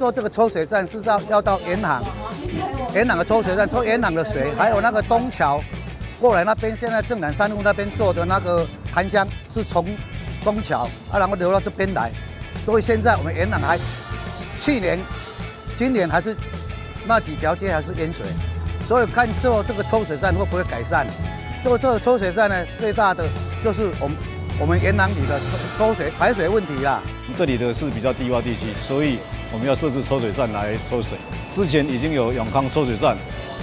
做這個抽水站是到要到沿航，沿航的抽水站抽沿航的水，還有那個東橋過來那邊，現在正南山路那邊做的那個涵箱是從東橋啊，然後流到這邊來，所以現在我們沿航還去年、今年還是那幾條街還是淹水，所以看做這個抽水站會不會改善？做這個抽水站呢，最大的就是我們沿航里的抽水排水問題啦。這裡的是比較低窪地區，所以我們要設置抽水站來抽水。之前已經有永康抽水站，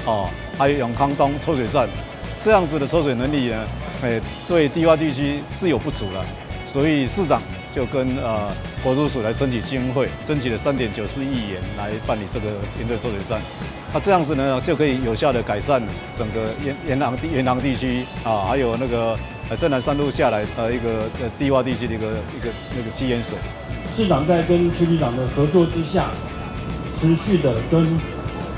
哦，還有永康東抽水站，這樣子的抽水能力呢，哎，對低窪地區是有不足了。所以市長就跟國土署來爭取經費，爭取了3.94億元來辦理這個鹽水抽水站。那這樣子呢，就可以有效的改善整個沿航地區啊，還有那個正南山路下來一個低窪地區的一個那個積淹水。市長在跟區局長的合作之下，持續的跟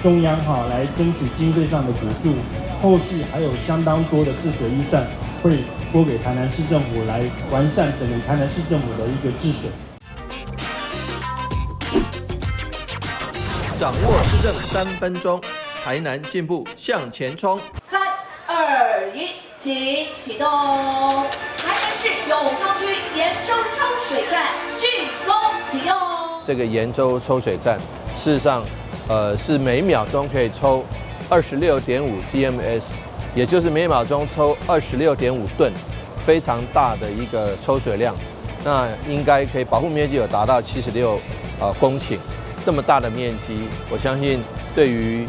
中央哈來爭取經費上的補助，後續還有相當多的治水預算會撥給台南市政府來完善整個台南市政府的一個治水。掌握市政3分鐘，台南進步向前衝。3、2、1，請啟動。台南市永康區鹽洲抽水站竣工啟用。這個鹽洲抽水站，事實上，是每秒鐘可以抽26.5 CMS，也就是每秒鐘抽26.5噸，非常大的一個抽水量。那應該可以保護面積有達到76公頃。這麼大的面積，我相信對於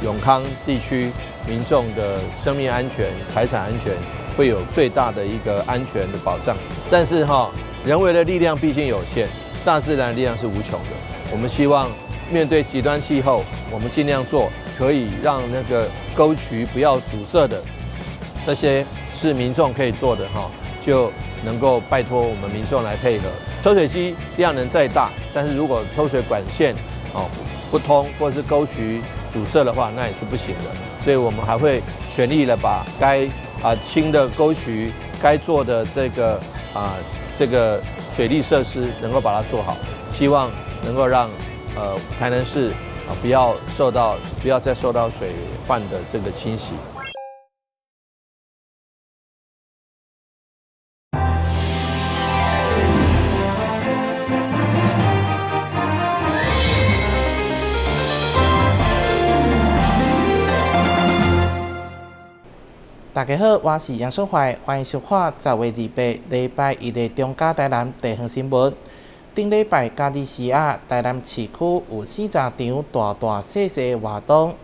永康地區民眾的生命安全、財產安全，會有最大的一個安全的保障。但是哈，人為的力量畢竟有限，大自然的力量是無窮的。我們希望面對極端氣候，我們盡量做可以讓那個溝渠不要阻塞的，這些是民眾可以做的哈，就能夠拜託我們民眾來配合。抽水機量能再大，但是如果抽水管線哦不通，或是溝渠阻塞的話，那也是不行的。所以我們還會全力的把該清的溝渠、該做的這個水利設施能夠把它做好，希望能夠讓台南市啊不要再受到水患的這個侵襲。大家好，我是楊淑懷，歡迎收看10月28禮拜一的中嘉台南地方新聞。頂禮拜假日時仔，台南市區有40場大大細細的活動。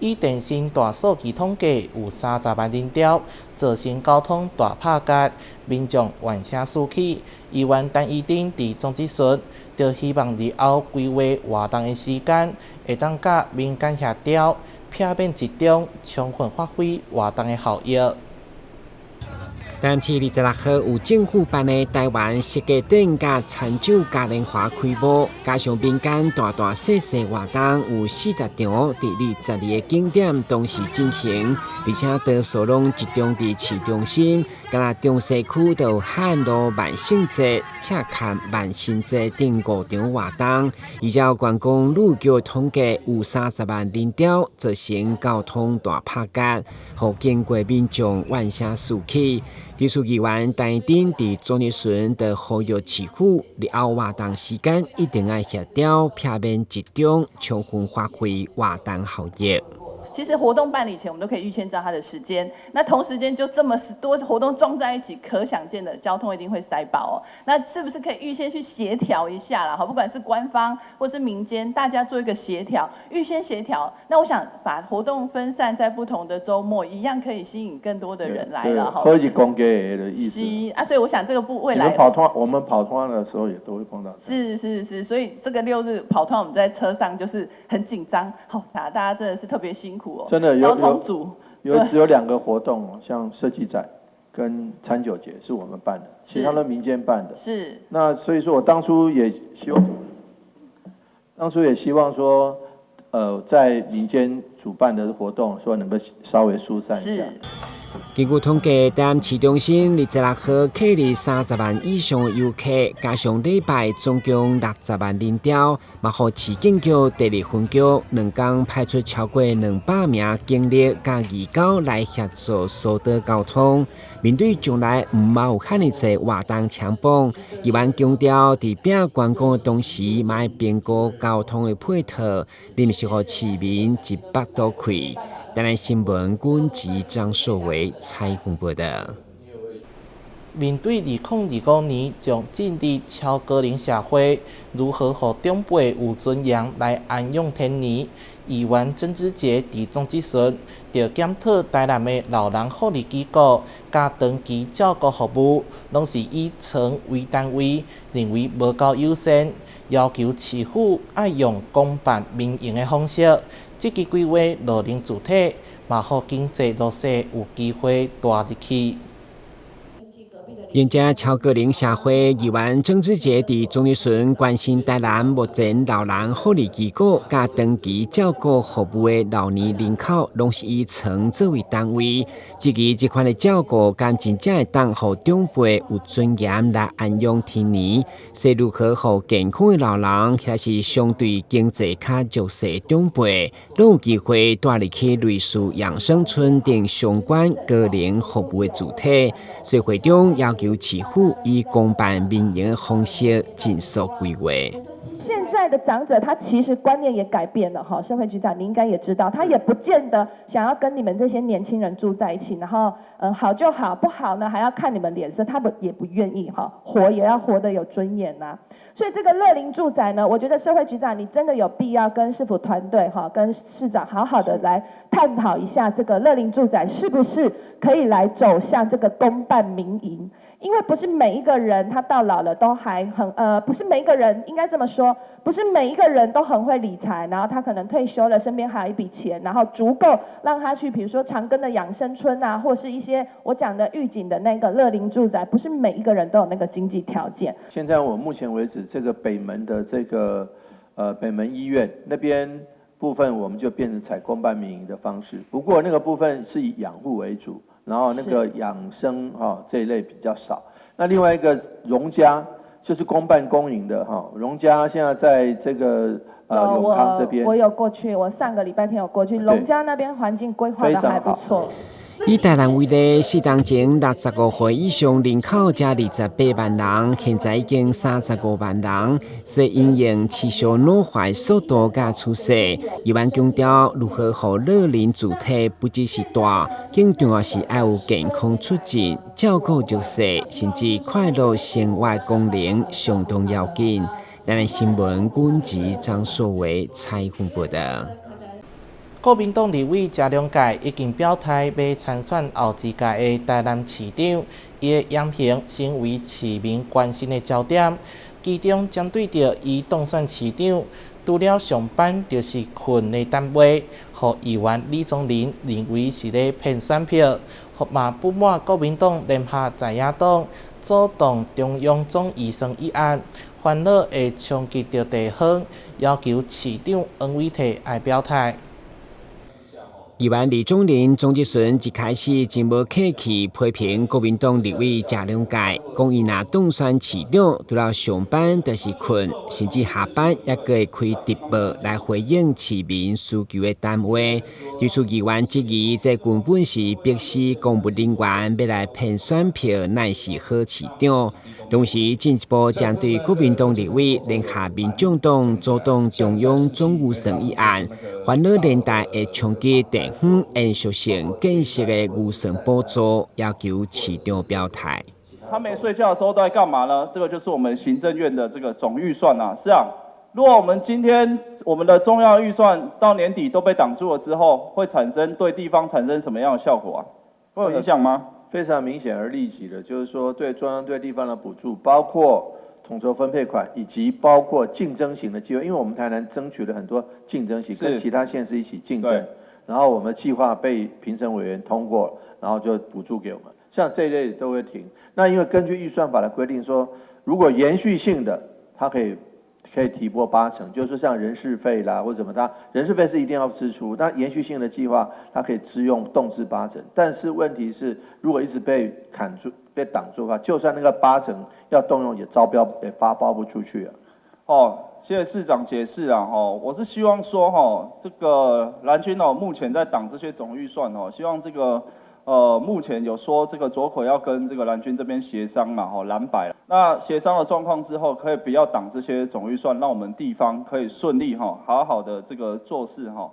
以電信大數據統計，有30萬人潮，造成交通大拍結，民眾怨聲四起。議員陳怡貞佇總質詢，就希望日後規劃活動的時間，會當佮民間協調，避免集中，充分發揮活動的效益。台南市26號有政府辦的台灣設計展佮餐酒嘉年華開幕，加上民間大大細細活動有40場，佇22個景點同時進行，而且多數攏集中佇市中心，敢若中西區就有漢路萬聖節、赤崁萬神節等5場活動。依照觀光旅局統計，有30萬人潮，造成交通大拍結，予經過民眾怨聲四起。地區議員陳怡貞佇總質詢就呼籲市府，日後活動時間一定愛協調，避免集中，充分發揮活動效益。其實活動辦理前，我們都可以預先知道它的時間。那同時間就這麼多活動撞在一起，可想見的交通一定會塞爆哦。那是不是可以預先去協調一下啦？好，不管是官方或是民間，大家做一個協調，預先協調。那我想把活動分散在不同的週末，一樣可以吸引更多的人來了。哈，科技公給的意思。是啊，所以我想這個不未來。跑團，我們跑團的時候也都會碰到。是是是，所以這個六日跑團，我們在車上就是很緊張，好，大家真的是特別辛苦。真的交通組有只有2個活動，像設計展跟餐酒節是我們辦的，其他都民間辦的。是。那所以說我當初也希望說，在民間主辦的活動，說能夠稍微疏散一下。根據統計，台南市中心26號客入30萬以上遊客，加上禮拜總共60萬人潮，嘛予市警局第二分局2工派出超過200名警力佮義工來協助疏導交通。面對將來毋捌有遐爾濟活動搶榜，議員強調，佇拼觀光的同時，嘛愛評估交通的配套，毋是予市民一腹肚氣。台南新聞軍籍張碩偉採訪報道。面對2025年將進入超高齡社會，如何予長輩有尊嚴來安享天年？議員曾志傑佇總質詢，著檢討台南的老人福利機構佮長期照顧服務，攏是以床為單位，認為無夠友善，要求市府愛用公辦民營的方式，積極規劃樂齡住宅，嘛予經濟弱勢有機會蹛入去。迎接超高齡社會，議員曾志傑佇總質詢關心台南目前老人福利機構佮長期照顧服務的老年人口，攏是以床作為單位，質疑這款的照顧敢真正會當予長輩有尊嚴來安享天年？是如何予健康的老人，抑是相對經濟較弱勢長輩，攏有機會蹛入去類似養生村等相關高齡服務的主體。所以會中要求市府以公辦民營的方式盡速規劃。現在的長者，他其實觀念也改變了哈。社會局長，你應該也知道，他也不見得想要跟你們這些年輕人住在一起，然後，好就好，不好呢還要看你們臉色，他們也不願意哈，活也要活得有尊嚴吶。所以這個樂齡住宅呢，我覺得社會局長你真的有必要跟市府團隊哈，跟市長好好的來探討一下，這個樂齡住宅是不是可以來走向這個公辦民營。因為不是每一個人他到老了都還很不是每一個人應該這麼說，不是每一個人都很會理財，然後他可能退休了，身邊還有一筆錢，然後足夠讓他去，比如說長庚的養生村啊，或是一些我講的預警的那個樂齡住宅，不是每一個人都有那個經濟條件。現在我目前為止，這個北門的這個北門醫院那邊部分，我們就變成採公辦民營的方式，不過那個部分是以養護為主。然後那個養生哈這一類比較少。那另外一個榮家就是公辦公營的哈，榮家現在在這個永康這邊。我有過去，我上個禮拜天有過去，榮家那邊環境規劃得還不錯。以台南為例，4冬前65歲以上人口才28萬人，現在已經35萬人。所以因應持續老化速度佮趨勢，議員強調如何予老齡住宅不只是大，更重要是愛有健康促進、照顧弱勢，甚至快樂生活功能相當要緊。台南新聞軍籍張碩偉採訪報道。國民黨立委謝龍介已經表態欲參選後一屆的台南市長，伊的言行成為市民關心的焦點。其中針對著伊當選市長，除了上班就是睏的單位，予議員李宗霖認為是咧騙選票，嘛不滿國民黨聯合在野黨阻擋中央總預算議案，煩惱會衝擊著地方，要求市長黃偉哲愛表態。議員李宗霖、總質詢一開始真無客氣批評國民黨立委謝龍介，講伊若當選市長，除了上班就是睏，甚至下班猶閣會開直播來回應市民需求的談話。提出議員質疑，這根本是迫使公務人員欲來騙選票，乃是好市長。同時進一步針對國民黨立委聯合民眾黨阻擋中央總預算議案，煩惱連帶會衝擊地方延續性建設的預算補助，要求市長表態。他沒睡覺的時候都在幹嘛呢？這個就是我們行政院的這個總預算啊。是啊，如果我們今天我們的重要預算到年底都被擋住了之後，會產生對地方產生什麼樣的效果啊？會有影響嗎？非常明顯而立即的，就是說對中央對地方的補助，包括統籌分配款，以及包括競爭型的計劃，因為我們台南爭取了很多競爭型，跟其他縣市一起競爭，然後我們計劃被評審委員通過，然後就補助給我們，像這一類都會停。那因為根據預算法的規定說，如果延續性的，它可以可以提撥八成，就是像人事費啦或什麼，它人事費是一定要支出，但延續性的計劃它可以支用動支八成。但是問題是，如果一直被砍住、被擋住的話，就算那個八成要動用，也招標也發包不出去啊。哦，謝謝市長解釋啊，吼，我是希望說，吼，這個藍軍哦，目前在擋這些總預算哦，希望這個。目前有說這個濁口要跟這個藍軍這邊協商嘛，吼，藍白。那協商的狀況之後，可以不要擋這些總預算，讓我們地方可以順利哈，好好的這個做事哈。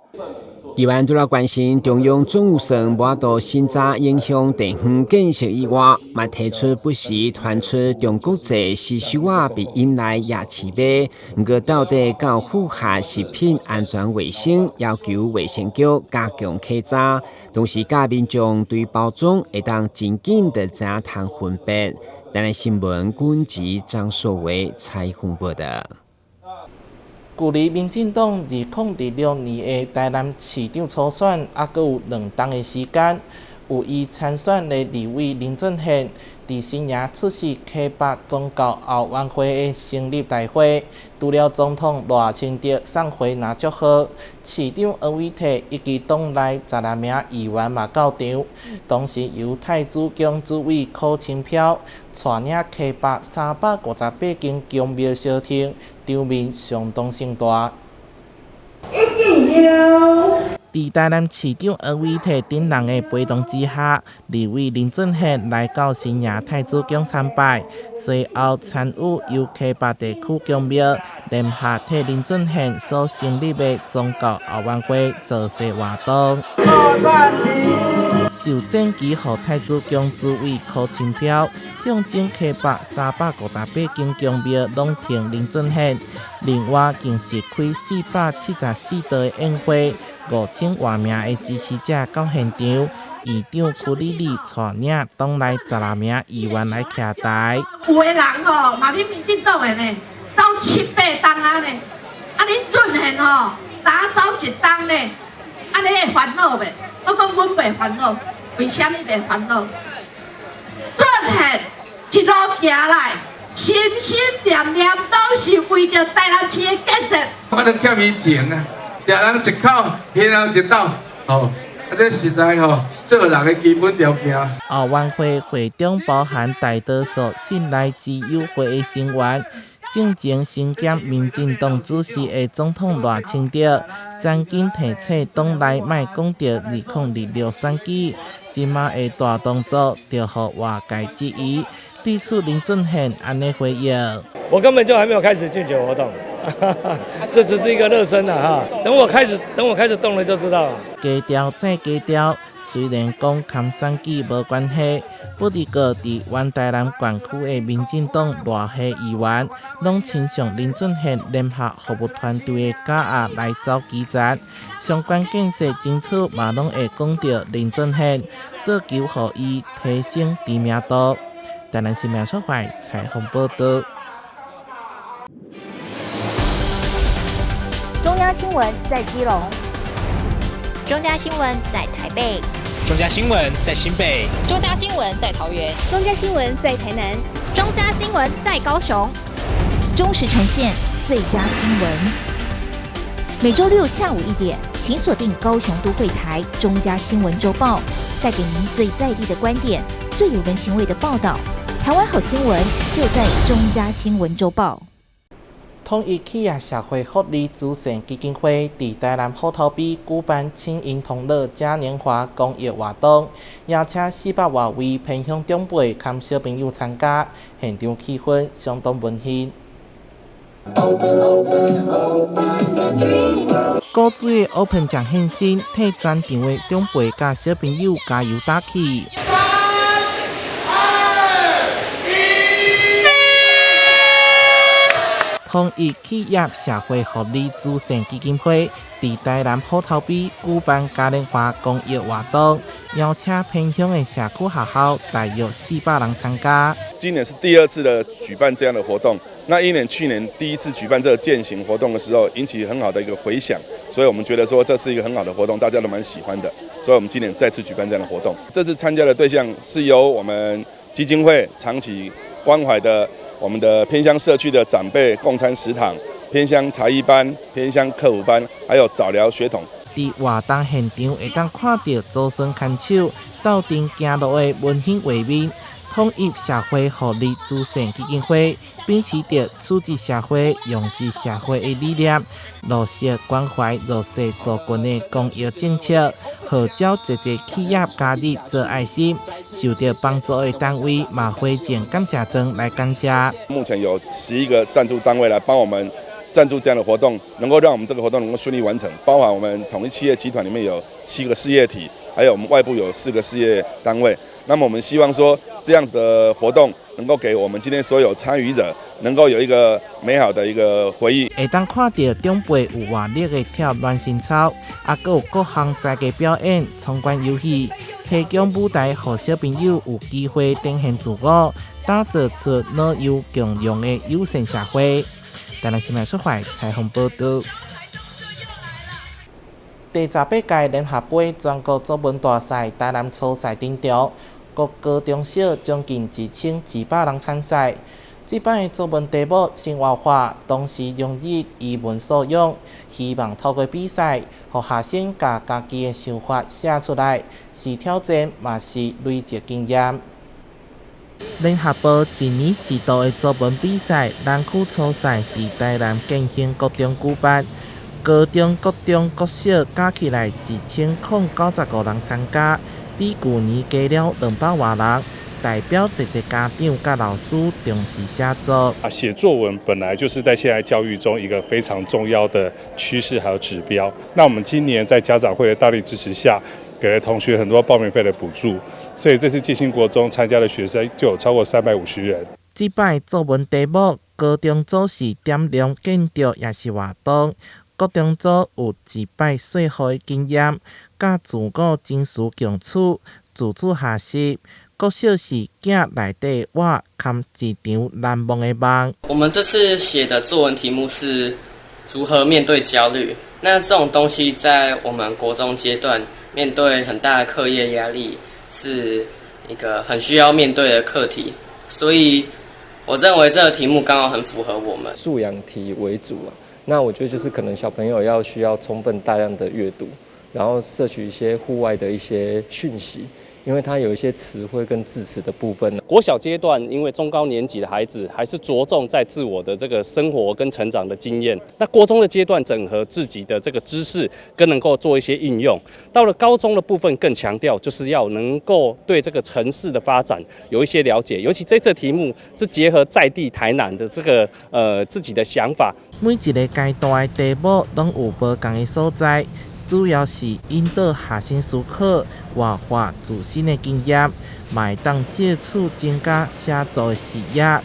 議員除了關心中央總預算無法度審查影響地方建設以外，嘛提出不時傳出中國製貔貅仔被引來夜市賣，毋過到底敢符合食品安全衛生要求，衛生局加強稽查，同時教民眾對包裝會當真緊就知影通分辨。台南新聞軍籍張碩偉採訪報導。距離民進黨2026年的台南市長初選，猶閣有2冬的時間。有意參選的立委林俊憲，佇新營出席溪北宗教後援會的成立大會，除了總統賴清德送花籃祝賀，市長柯偉哲以及黨內16名議員嘛到場。同時由太子宮主委柯清飄帶領溪北358間宮廟小廳，場面相當盛大。佇台南市長柯偉哲等人的陪同之下，立委林俊憲來到新營太子宮參拜，隨後參與由溪北地區宮廟聯合替林俊憲所成立的宗教後援會造勢活動。受戰旗予太子宮主委柯清飄，象徵溪北358間宮廟攏挺林俊憲。另外，更是開474桌的宴會，5000外名的支持者到現場，議長邱莉莉帶領黨內16名議員來徛台。有的人吼，嘛恁民進黨的呢，走七八冬啊呢，啊恁俊憲吼，焦走一冬呢，啊你會煩惱袂？我講阮袂煩惱，為啥物袂煩惱？俊憲一路行來，心心念念都是為著台南市的建設。我都欠伊錢啊，食人一口，還人一斗，吼，啊這實在吼，做人的基本條件。後援會會中包含大多數信賴之友會的成員，進前身兼民進黨主席的總統賴清德，曾經提醒黨內莫講著2026選舉，這馬的大動作，就予外界質疑。對此林俊憲按呢回應：我根本就還沒有開始競選活動，這只是一個熱身啦哈。等我開始，等我開始動了就知道了。低調再低調，雖然講佮選舉無關係，不過佇原台南縣區的民進黨賴系議員，攏親像林俊憲聯合服務團隊的腳仔來走基層，相關建設爭取嘛攏會講著林俊憲，做求予伊提升知名度。台南新聞所採訪報導。中央新聞在基隆，中嘉新聞在台北，中嘉新聞在新北，中嘉新聞在桃園，中嘉新聞在台南，中嘉新聞在高雄。忠實呈現最佳新聞。每週六下午1點，請鎖定高雄都會台中嘉新聞週報，帶給您最在地的觀點，最有人情味的報道。台灣好新聞就在中嘉新聞週報。統一企業社會福利慈善基金會佇台南虎頭埤舉辦親嬰同樂嘉年華公益活動，邀請400外位偏鄉長輩佮小朋友參加，現場氣氛相當溫馨。古錐的 Open 獎現身，替全場的長輩佮小朋友加油打氣。3、2、1。統一企業社會福利慈善基金會佇台南虎頭埤舉辦嘉年華公益活動，邀請偏鄉的社區學校大約400人參加。今年是第二次的舉辦這樣的活動，那一年去年第一次舉辦這個健行活動的時候，引起很好的一個迴響，所以我們覺得說這是一個很好的活動，大家都蠻喜歡的，所以我們今年再次舉辦這樣的活動。這次參加的對象是由我們基金會長期關懷的我們的偏鄉社區的長輩共餐食堂，偏鄉才藝班、偏鄉課輔班，還有早療學童。佇活動現場會當看著祖孫牽手鬥陣行路的溫馨畫面。統一社會福利慈善基金會秉持著處之社會、用之社會的理念，落實關懷弱勢族群的公益政策，號召濟濟企業加入做愛心，受著幫助的單位嘛回贈感謝狀來感謝。目前有11個贊助單位來幫我們贊助這樣的活動，能夠讓我們這個活動能夠順利完成。包含我們統一企業集團裡面有七個事業體，還有我們外部有四個事業單位。那麼我們希望說，這樣子的活動能夠給我們今天所有參與者，能夠有一個美好的一個回憶。會當看著長輩有活力的跳暖身操，啊，閣有各項才藝表演、闖關遊戲，提供舞台，予小朋友有機會展現自我，打造出老幼共融的友善社會。台南新聞出發採訪報導。第18屆聯合杯全國作文大賽台南初賽登場，各高中小將近1200人參賽。這擺的作文題目生活化，同時融入語文素養，希望透過比賽，予學生共家己的想法寫出來，是挑戰，嘛是累積經驗。聯合報一年一度的作文比賽，南區初賽佇台南建興國中舉辦，高中、國中、國小加起來1095人參加，比舊年加了200外人。代表濟濟家長佮老師重視寫作。啊，寫作文本來就是在現在教育中一個非常重要的趨勢還有指標。那我們今年在家長會的大力支持下，給了同學很多報名費的補助，所以這次建興國中參加的學生就有超過350人。這擺作文題目，高中組是點亮建築抑是活動，國中組有一擺說服的經驗，佮自我情緒共處、自主學習。國小是鏡內底我堪一場難忘的夢。我們這次寫的作文題目是如何面對焦慮。那這種東西在我們國中階段面對很大的課業壓力，是一個很需要面對的課題。所以我認為這個題目剛好很符合我們。素養題為主啊，那我覺得就是可能小朋友要需要充分大量的閱讀，然後攝取一些戶外的一些訊息。因為它有一些詞彙跟字詞的部分。國小階段，因為中高年級的孩子還是着重在自我的這個生活跟成長的經驗。那國中的階段，整合自己的這個知識，跟能夠做一些應用。到了高中的部分，更強調就是要能夠對這個城市的發展有一些了解。尤其這次題目是結合在地台南的這個自己的想法。每一個階段的題目攏有無仝的所在。主要是引導學生思考、活化自身的經驗，嘛會當藉此增加寫作的視野。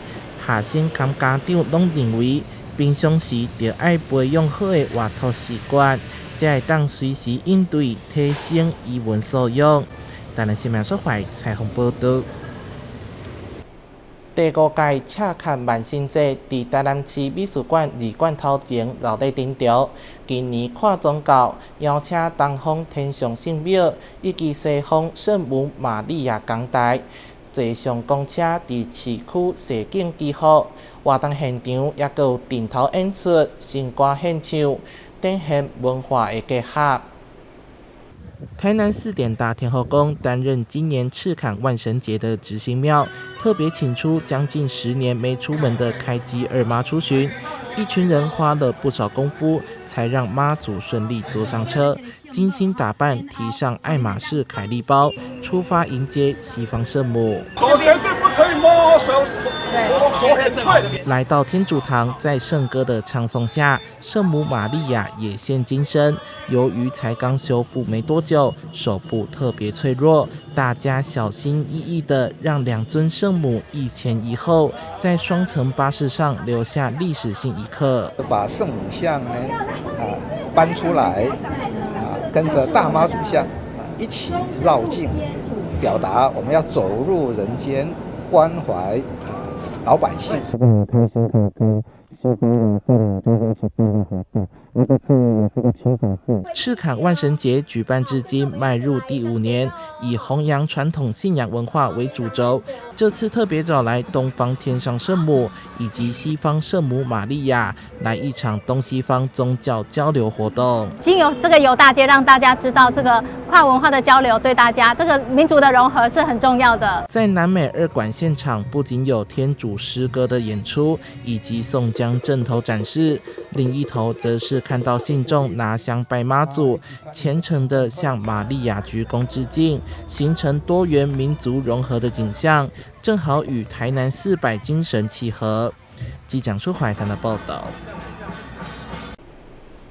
學生佮家長攏認為，平常時就愛培養好的閱讀習慣，才會當隨時應對，提升語文素養。台南新聞所懷採訪報導。第五屆赤崁萬神節佇台南市美術館二館頭前熱鬧登場。今年擴宗教，邀請東方天上聖廟以及西方聖母瑪利亞講台，坐上公車佇市區踅景祈福。活動現場猶閣有陣頭演出、神歌獻唱，展現文化的結合。台南四點大天後宮擔任今年赤崁萬神節的執行廟，特別請出將近10年沒出門的開基二媽出巡，一群人花了不少功夫，才讓媽祖順利坐上車，精心打扮，提上愛馬仕凱利包，出發迎接西方聖母。手絕對不可以摸，手手很脆。來到天主堂，在聖歌的唱誦下，聖母瑪利亞也現金身。由於才剛修復沒多久，手部特別脆弱，大家小心翼翼地讓兩尊聖母一前一後，在雙層巴士上留下歷史性一刻。把聖母像呢搬出來跟着大媽祖像一起繞境，表達我們要走入人間，關懷老百姓。這個貼心可以跟西方的圣母这样子一起办的活动。那这次也是个起手式。赤崁万神节举办至今迈入第5年，以弘扬传统信仰文化为主轴。这次特别找来东方天上圣母以及西方圣母玛利亚，来一场东西方宗教交流活动。经由这个游大街，让大家知道这个跨文化的交流对大家这个民族的融合是很重要的。在南美二馆现场，不仅有天主诗歌的演出，以及宋江阵头展示，另一头则是看到信众拿香拜妈祖，虔诚地向玛利亚鞠躬致敬，形成多元民族融合的景象，正好与台南400精神契合。记者苏怀谈的报道。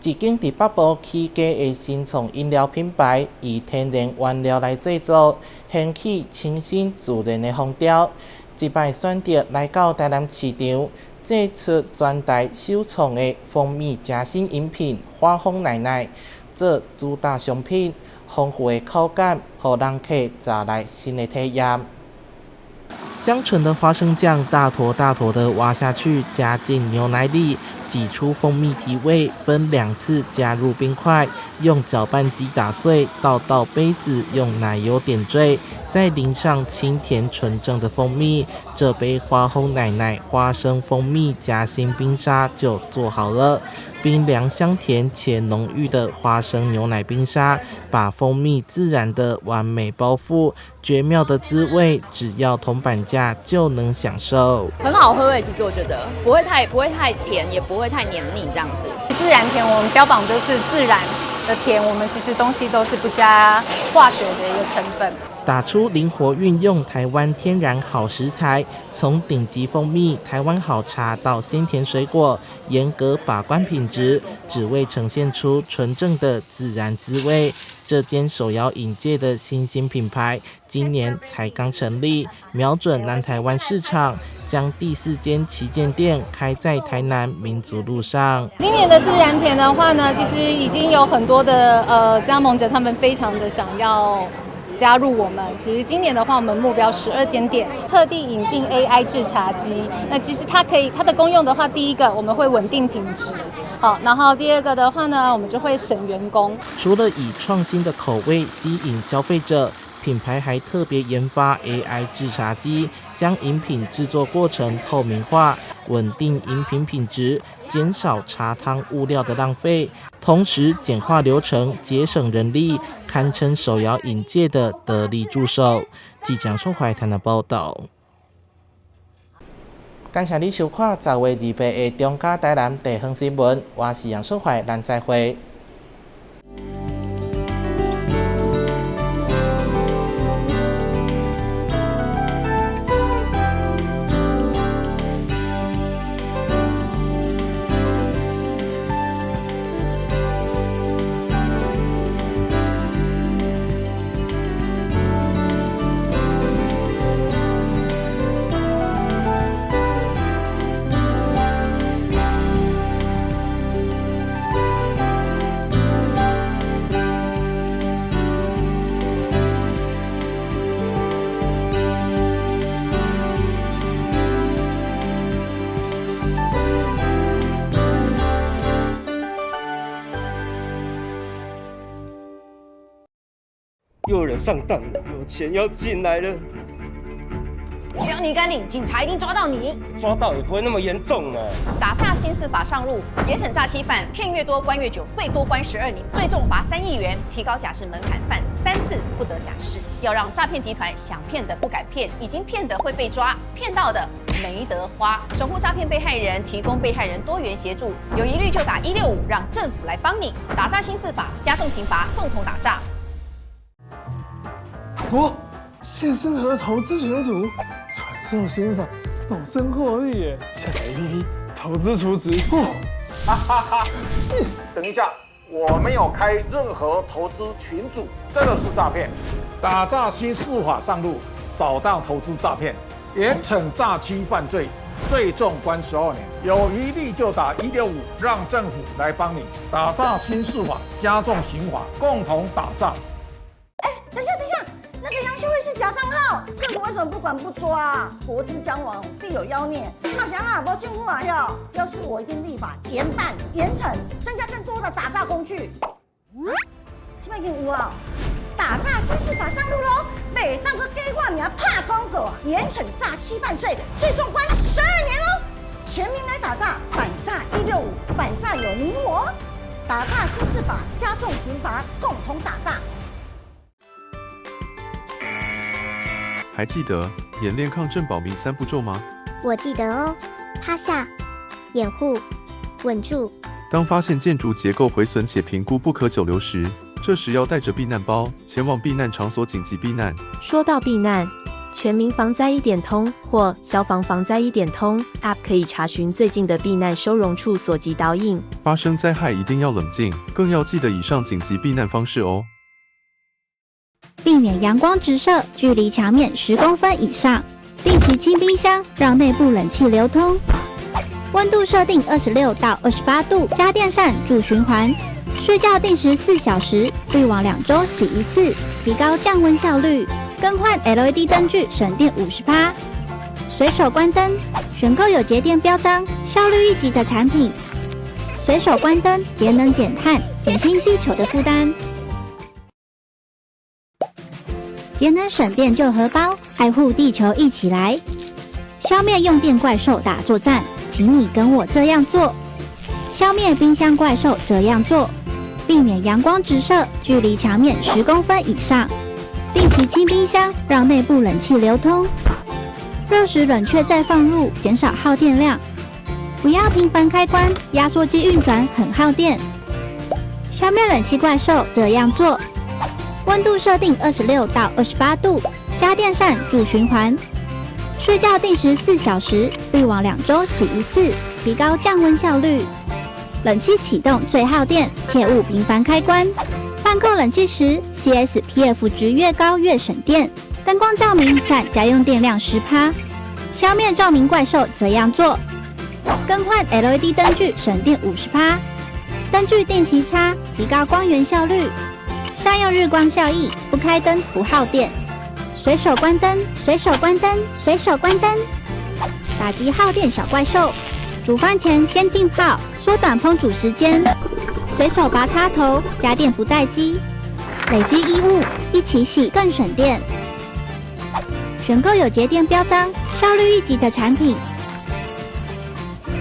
一间伫北部起家的新创饮料品牌，以天然原料来制作，掀起清新自然的风潮。这摆选择来到台南市场，祭出全台首创的蜂蜜夹心饮品“花蜂奶奶”做主打商品，丰富的口感，予人客再来新的体验。香醇的花生酱大坨大坨的挖下去，加进牛奶里，挤出蜂蜜提味，分2次加入冰块，用搅拌机打碎，倒到杯子，用奶油点缀，再淋上清甜纯正的蜂蜜，这杯花蜂奶奶花生蜂蜜夹心冰沙就做好了。冰凉香甜且浓郁的花生牛奶冰沙，把蜂蜜自然的完美包覆，绝妙的滋味，只要铜板价就能享受。很好喝哎，其实我觉得不会太甜，也不会太黏腻，这样子。自然甜，我们标榜就是自然的甜，我们其实东西都是不加化学的一个成分。打出灵活运用台湾天然好食材，从顶级蜂蜜、台湾好茶到鲜甜水果，严格把关品质，只为呈现出纯正的自然滋味。这间手摇饮界的新兴品牌，今年才刚成立，瞄准南台湾市场，将第4间旗舰店开在台南民族路上。今年的自然甜的话呢，其实已经有很多的加盟者，他们非常的想要加入我们。其实今年的话，我们目标12间店，特地引进 AI 制茶机。那其实它的功用的话，第一个我们会稳定品质，好，然后第二个的话呢，我们就会省员工。除了以创新的口味吸引消费者，品牌还特别研发 AI 制茶机，将饮品制作过程透明化，稳定饮品品质，减少茶汤物料的浪费，同时简化流程，节省人力，堪称手摇饮界的得力助手。记者宋怀谈的报道。感谢你收看10月28日的中嘉台南地方新闻，我是杨淑怀，咱再会。又有人上当了，有钱要进来了。只要你敢领，警察一定抓到你。抓到也不会那么严重啊。打诈新司法上路，严惩诈欺犯，骗越多关越久，最多关12年，最重罚3亿元，提高假释门槛，犯3次不得假释。要让诈骗集团想骗的不敢骗，已经骗的会被抓，骗到的没得花。守护诈骗被害人，提供被害人多元协助，有疑虑就打165，让政府来帮你。打诈新司法，加重刑罚，共同打诈。哦，谢生和投资群组传授心法，保证获利耶！下载 APP 投资储值。哦，哈哈哈！等一下，我没有开任何投资群组，这个是诈骗。打诈新司法上路，扫荡投资诈骗，严惩诈欺犯罪，最重关12年。有疑虑就打165，让政府来帮你打诈新司法，加重刑罚，共同打诈。哎，等一下，等一下。那个杨秀慧是是假帳號，政府為什麼不管不抓？國之將亡，必有妖孽。嘛是按呢，無政府啊要，要是我一定立法嚴辦嚴懲，增加更多的打詐工具。這擺已經有啊，打詐新釋法上路嘍！袂當閣假我名拍廣告，嚴懲詐欺犯罪，最重關12年嘍！全民來打詐，反詐165，反詐有你我。打詐新釋法加重刑罰，共同打詐。還記得演練抗震保命三步驟嗎？我記得哦，趴下、掩護、穩住。當發現建築結構毀損且評估不可久留時，這時要帶着避難包前往避難場所緊急避難。說到避難，全民防災一點通或消防防災一點通 App 可以查詢最近的避難收容處所及導引。發生災害一定要冷靜，更要記得以上緊急避難方式哦。避免陽光直射，距離牆面10公分以上。定期清冰箱，讓內部冷氣流通。溫度設定26到28度，加電扇助循環。睡覺定時4小時，濾網2週洗一次，提高降溫效率。更換 LED 燈具，省電50%。隨手關燈，選購有節電標章、效率一級的產品。隨手關燈，節能減碳，減輕地球的負擔。節能省電救荷包，愛護地球一起來！消滅用電怪獸打作戰，請你跟我這樣做。消滅冰箱怪獸這樣做，避免陽光直射，距離牆面10公分以上。定期清冰箱，讓內部冷氣流通。熱食冷卻再放入，減少耗電量。不要頻繁開關，壓縮機運轉很耗電。消滅冷氣怪獸這樣做。溫度設定26到28度，加電扇助循環。睡覺定時4小時，濾網2週洗一次，提高降溫效率。冷氣啟動最耗電，切勿頻繁開關。換購冷氣時，CSPF 值越高越省電。燈光照明佔家用電量10%。消滅照明怪獸這樣做：更換 LED 燈具省電50%。燈具定期擦，提高光源效率。善用日光效益，不開燈不耗電。隨手關燈，隨手關燈，隨手關燈。打擊耗電小怪獸。煮飯前先浸泡，縮短烹煮時間。隨手拔插頭，家電不待機。累積衣物一起洗更省電。選購有節電標章、效率一級的產品。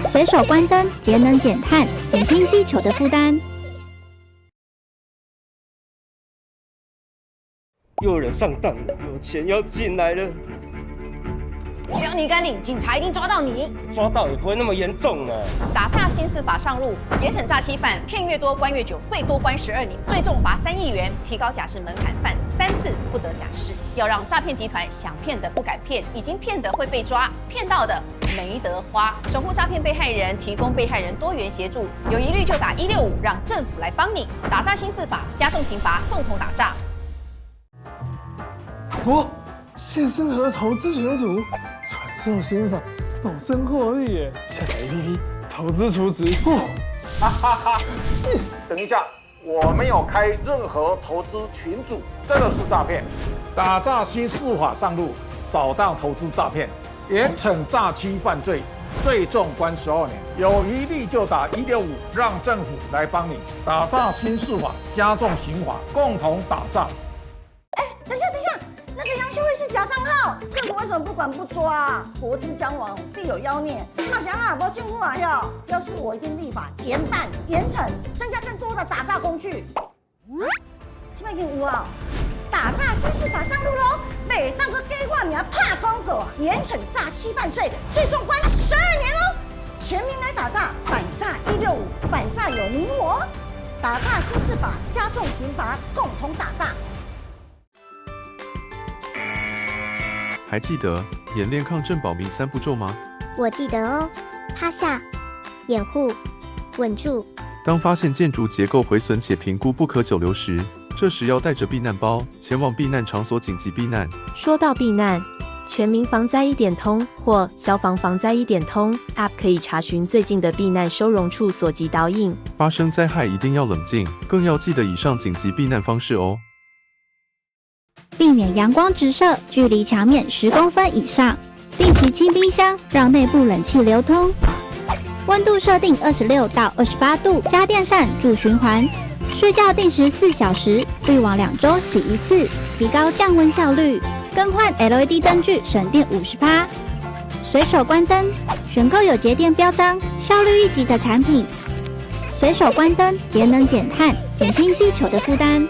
隨手關燈，節能減碳，減輕地球的負擔。又有人上當了，有錢要進來了。只要你敢領，警察一定抓到你。抓到也不會那麼嚴重啊。打詐新釋法上路，嚴懲詐欺犯，騙越多關越久，最多關12年，最重罰3億元，提高假釋門檻，犯三次不得假釋。要讓詐騙集團想騙的不敢騙，已經騙的會被抓，騙到的沒得花。守護詐騙被害人，提供被害人多元協助，有疑慮就打165，讓政府來幫你。打詐新釋法，加重刑罰，共同打詐。我謝生和投資群組傳授心法，保證獲利耶！下載 APP 投資儲值。哦，哈哈哈！等一下，我沒有開任何投資群組，這個是詐騙。打詐新釋法上路，掃蕩投資詐騙，嚴懲詐欺犯罪，最重關12年。有疑慮就打165，讓政府來幫你。打詐新釋法，加重刑罰，共同打詐。哎，等一下，等一下。那個楊秀慧是假帳號，政府為什麼不管不抓？國之將亡，必有妖孽。嘛是按呢，無政府啊要，要是我一定立法嚴辦嚴懲，增加更多的打詐工具。這擺已經有啊，打詐新釋法上路嘍！袂當閣假我名拍廣告，嚴懲詐欺犯罪，最重關12年嘍！全民來打詐，反詐165，反詐有你我。打詐新釋法加重刑罰，共同打詐。還記得演練抗震保命三步驟嗎？我記得哦，趴下、掩護、穩住。當發現建築結構毀損且評估不可久留時，這時要帶着避難包前往避難場所緊急避難。說到避難，全民防災一點通或消防防災一點通 App 可以查詢最近的避難收容處所及導引。發生災害一定要冷靜，更要記得以上緊急避難方式哦。避免陽光直射，距離牆面10公分以上。定期清冰箱，讓內部冷氣流通。溫度設定26到28度，加電扇助循環。睡覺定時4小時，濾網2週洗一次，提高降溫效率。更換 LED 燈具，省電50%。隨手關燈，選購有節電標章、效率一級的產品。隨手關燈，節能減碳，減輕地球的負擔。